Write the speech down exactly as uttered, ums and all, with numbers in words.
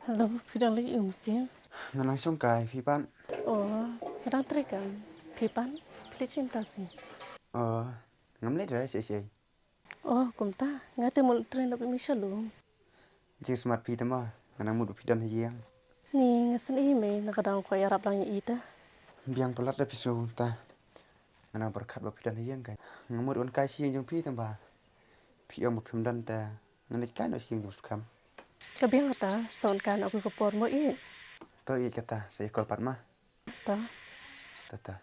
Hello, phi dang leit ïa u mynsiem? Nga nang shong kai, phi pat? Oh, nga dang trei kam. Phi pat? Phi leit shim ta si? Oh, ngam leit re, shi shi. Oh, kumta, nga te mut trei na phi mi shalom. Jingsmat phi te ma, nga nang mut phi don ha ïing. Ni nga sngewsih me, na ka dang khoi arap lang ïa ita. Biang palat da phi sngew ta. Nga nang barkat ba phi don ha ïing kai. Nga mut un kai shi jong phi tang ba. Phi ong ba phim don ta, nga leit kai noh shi jong sukam. Ka biang ta, son kan aku ka por mo i. To i kata, sa i kol pat ma. Ta. Ta ta.